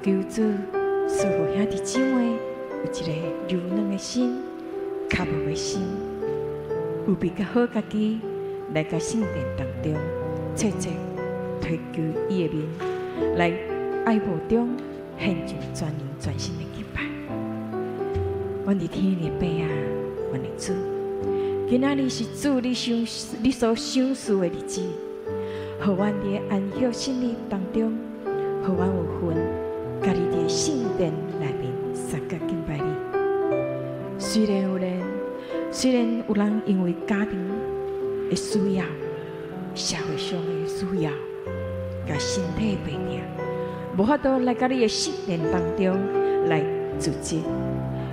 求主賜予兄弟姊妹有一个柔軟的心、渴慕的心，預備較好家己來到聖殿當中，切切提求伊的面，來愛慕中獻上全靈全心的敬拜。阮佇天的父啊，阮的主，今仔日是主你賞你所賞賜的日子，予阮佇安息聖日當中，予阮有份，佮你佇聖殿內面相佮敬拜你。雖然有人因為家庭的需要、社會上的需要，佮身體病痛，無法度來佮你的聖殿當中來聚集，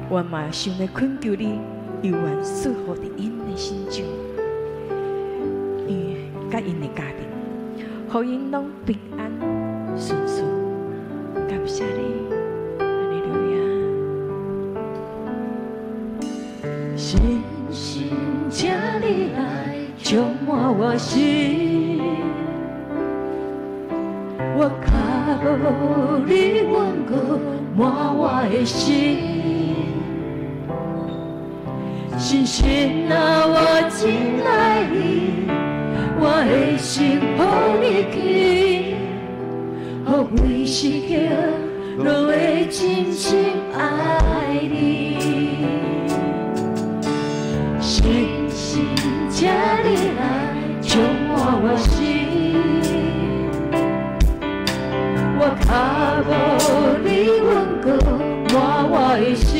我嘛想欲懇求你，猶原賜福佇𪜶的身上，𪜶佮𪜶的家庭，予𪜶攏平安順遂。感謝你，哈利路亞。深深請你來充滿我心，我渴慕你穩固滿我的心。深深啊，我真愛你，我的心予你去，予每時刻攏會真心愛你。深深請你來充滿我心，我渴慕你穩固滿我的心。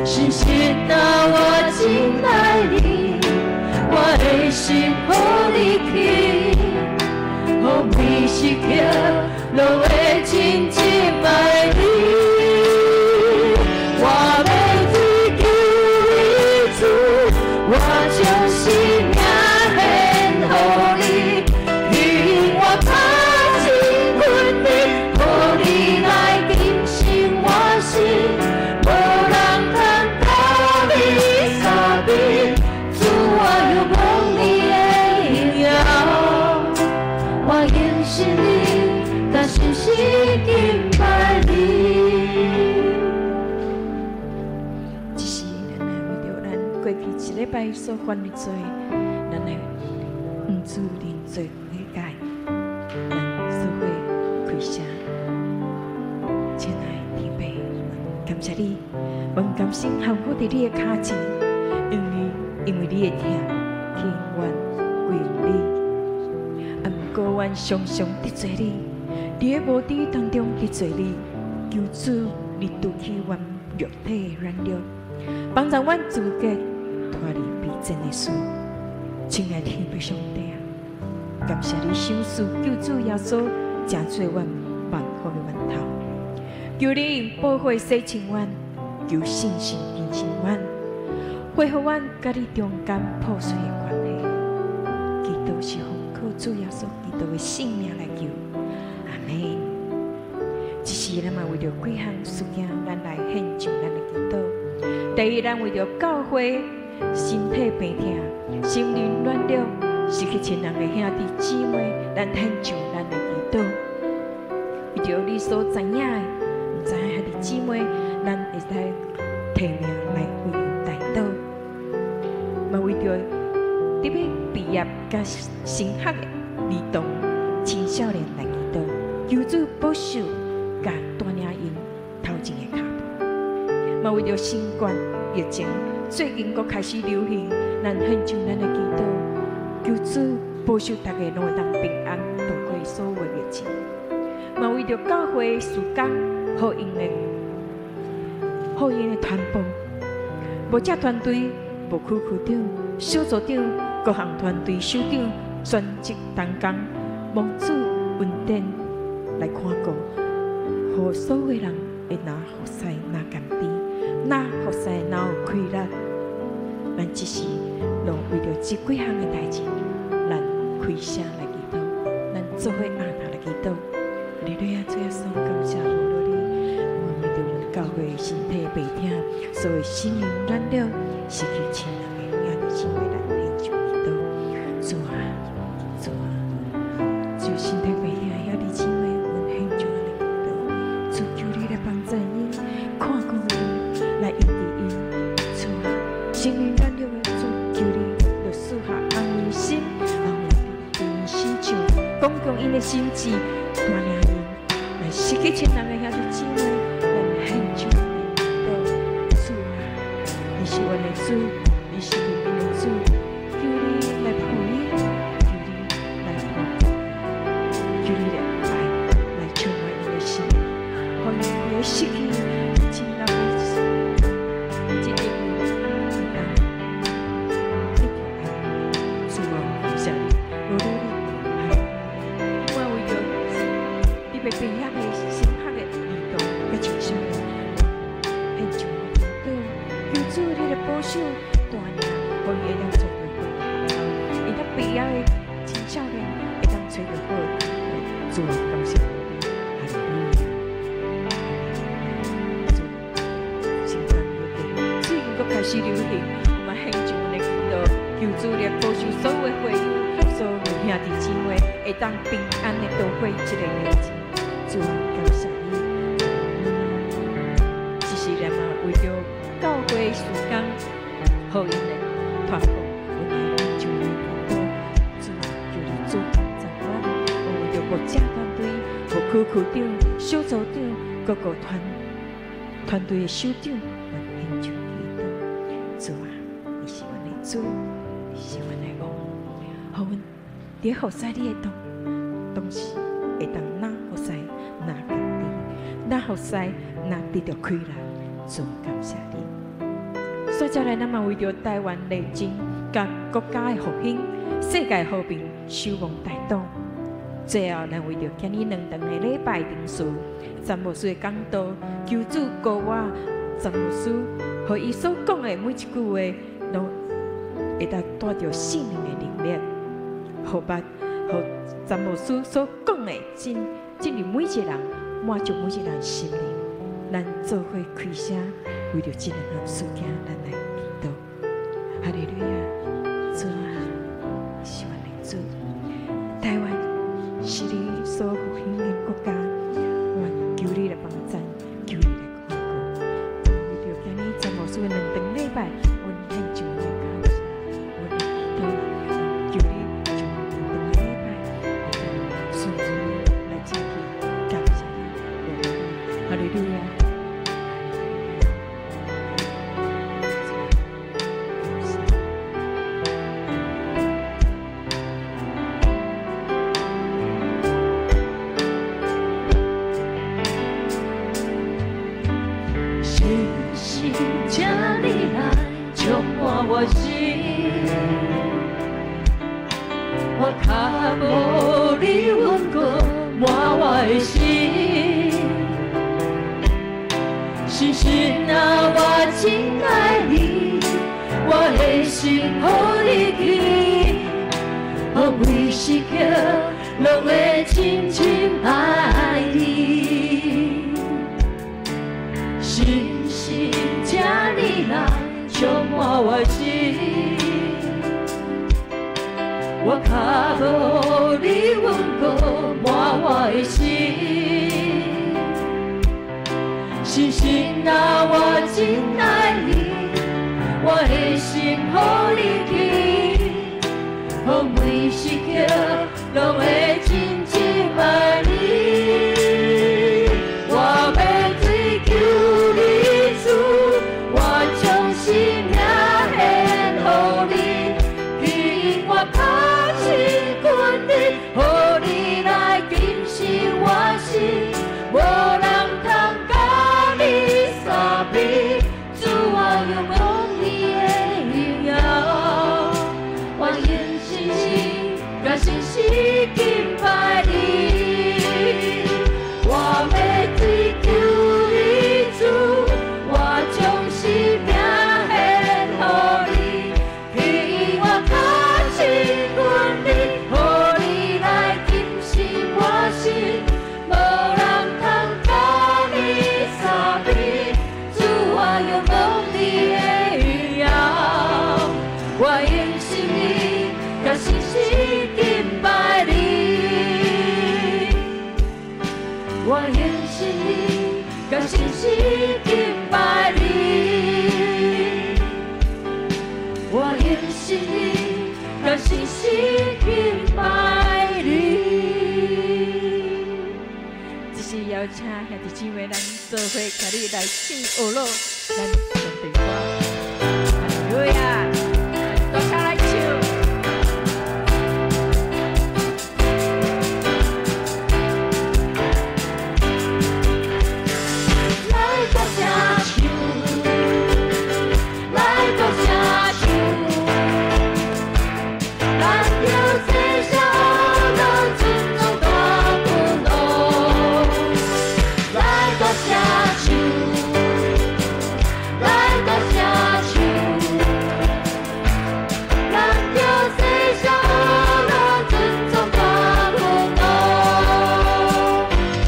深深啊，我真愛你，我的心予你去，予每時刻攏會真真愛你。我欲追求你主，我將生命獻予你，聽我較真困難，予你來更新我心，無人通甲你相比，主我仰望你的榮耀，我認識你，但深深敬拜你。這是咱來為著咱過去一禮拜所犯的罪，咱來向主認罪悔改，咱做伙開聲。親愛的天父，感謝你，阮甘心降服佇你的跤前，因為你的疼，吸引阮歸向你。啊，毋過阮常常得罪你，佇個無知當中得罪你，求主你除去阮肉體的軟弱，幫助阮資格脫離卑賤的事。親愛的天父上帝啊，感謝你賞賜救主耶穌，成做阮萬福的源頭。求你用寶血洗淨阮，求聖神更新阮，恢復阮佮你中間破碎的關係。祈禱是奉靠主耶穌基督的聖名來求，阿門。這時咱嘛為著幾項事件，咱來獻上咱的祈禱。第一，咱為著教會身體病痛、心靈軟弱、失去親人的兄弟姊妹，咱獻上咱的祈禱。為著你所知影的，毋知影兄弟姊妹，咱會使提名來為𪜶代禱。嘛為著佇欲畢業佮升學的兒童、青少年來祈禱，求主保守佮帶領𪜶頭前的跤步。嘛為著新冠疫情最近閣開始流行，咱獻上咱的祈禱，求主保守大家攏會當平安度過所有的疫情。嘛為著教會事工福音的傳播，牧者團隊、牧區區長、小組長、各項團隊首長、全職同工，蒙主恩典來看顧，予所有人會若服侍若甘甜，若服侍若有氣力。咱只是攏為著這幾項的代誌，咱開聲來祈禱，咱做伙徛頭來祈禱。哈利路亞，主耶穌，感謝無論你，我為著阮教會身體病痛，所有心靈軟弱、失去親人的兄弟姊妹，咱獻上祈禱。主啊，主啊，就身體病痛的兄弟姊妹，剛強𪜶的心志，帶領𪜶來失去親人的兄弟姊妹，咱獻上祈禱。主啊，你是阮的主，你是憐憫的主，求你來抱𪜶，求你來保護，求你的愛來充滿𪜶的心，予𪜶袂失去親人的這一面，會當得著愛。主啊，感謝你，無論你，我為著特別悲傷的深刻的兒童佮青少年，獻上祈禱，求主你的保守帶領，予伊會當做著好學校，伊較悲哀的青少年會當揣著好。主啊，感謝你，哈利路亞，主，新冠疫情最近閣開始流行，我們獻上阮的祈禱，求主來保守所有的會友、所有的兄弟姊妹，會當平安的度過這個日子。主啊，感謝你。只是咱嘛為著教會事工，予𪜶的傳播，阮來獻上阮的祈禱。主啊，求你祝福咱阮，我為著牧者團隊、牧區區長、小組長、各個團隊的首長，阮獻上祈禱。主啊，你是阮的主，你是阮的王，予阮佇服侍你的當時，會當若服侍若家己，若服侍若得著快樂。主，感謝你。接下來，咱嘛為著台灣內政、佮國家的復興、世界和平守望代禱。最後，咱為著今日兩堂的禮拜定事，詹牧師的講道，求主膏抹詹牧師，予伊所講的每一句話，攏會當帶著聖靈的能力，予捌，予詹牧師所講的進入每一個人，滿足每一個人心靈。咱做伙開聲，為著這兩項事件，咱來祈禱。哈利路亞，主啊，你是阮的主，台灣是你所復興的國家，我求你來幫贊，求你來看顧。為著今日詹牧師的兩堂禮拜，阮獻上阮的感謝，阮的祈禱，求你將兩堂的禮拜，順順來進去，感謝你，哈利路亞。神聖，請你來充滿我心，我跤步你穩固滿我的心。神神啊，我真愛你，我的心予你去，予每時刻攏會深深愛你。神神，請你來充滿我心，我跤步你穩固滿我的心。神神啊，我真愛你，我的心予你去，予每時刻攏會深深愛你。我欲追求你主，我將生命獻予你，吸引我較親近你，予你來更新我心，無人通佮你相比。主啊，仰望你的榮耀，我用信心佮信心敬拜你。我欲追求你主，我將生命獻予你，吸引我較親近你，予你來更新我心，無人通佮你相比。主啊，仰望你的榮耀，我用心意佮信心敬拜你。我用心意佮信心敬拜你。我用心意佮信心敬拜你。邀請兄弟姊妹，咱做伙共你來唱呵咾咱上帝歌。哈利路亞，大聲來唱。來大聲唱，來大聲唱，咱著齊聲呵咾尊崇大君王。來大聲唱，來大聲唱，咱著齊聲呵咾尊崇大君王。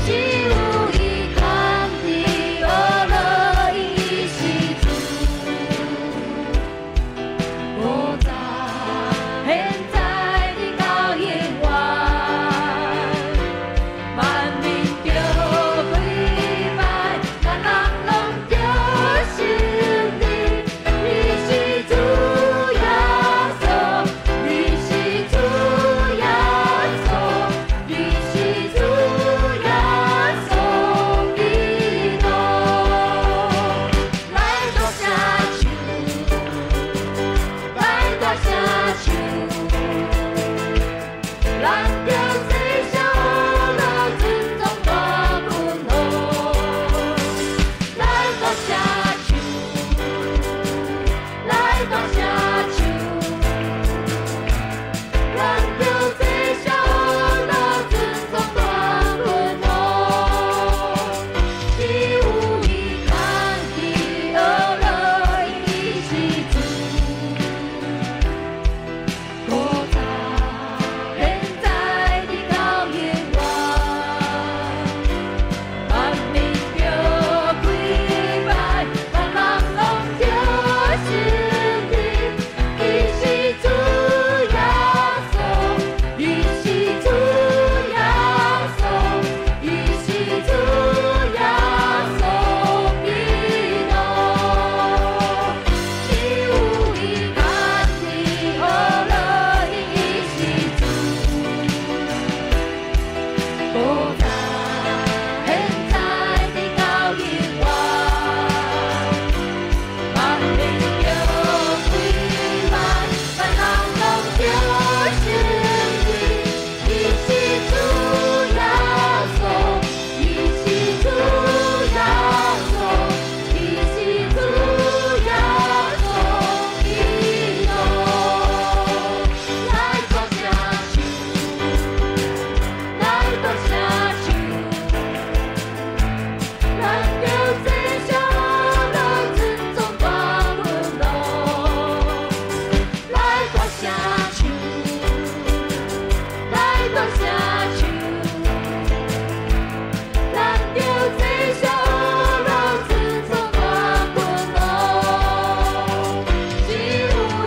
只有伊堪得呵咾，伊是主。古早、現在、直到永遠，萬民著跪拜，萬人攏著承認，你是主耶穌，你是主耶穌，你是主耶穌基督。來大聲唱，來大聲唱，咱著齊聲呵咾尊崇大君王。來大聲唱，來大聲唱，咱著齊聲呵咾尊崇大君王。只有伊堪得呵咾，伊是主。古早、現在、直到永遠，萬民著跪拜，萬人攏著承認，伊是主耶穌，伊是主耶穌，伊是主耶穌基督。只有伊堪得呵咾，伊是主。古早、現在、直到永遠，萬民著跪拜，萬人攏著承認，伊是主耶穌，伊是主耶穌，伊是主耶穌基督。來大聲唱，來大聲唱，咱著齊聲呵咾尊崇大君王。來大聲唱，來大聲唱，咱著齊聲呵咾尊崇大君王。只有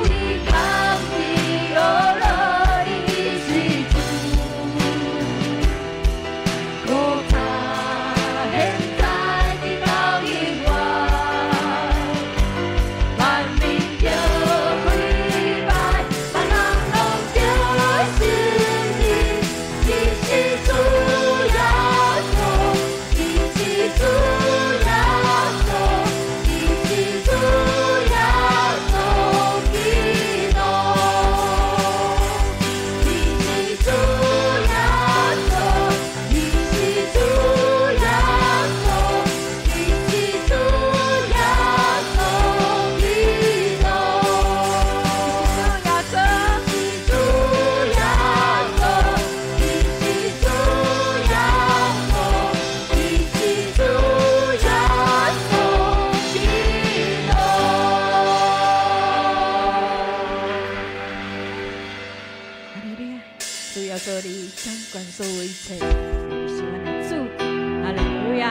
伊堪得呵咾，伊是主。古早、現在、直到永遠，萬民著跪拜，萬人攏著承認，伊是主耶穌，伊是主耶穌，伊是主耶穌基督。伊是主耶穌，伊是主耶穌，伊是主耶穌基督。耶穌，是主耶穌，伊是主耶穌，伊是主耶穌基督。哈利路亞，主耶穌，你掌管所有一切，你是阮的主。哈利路亞。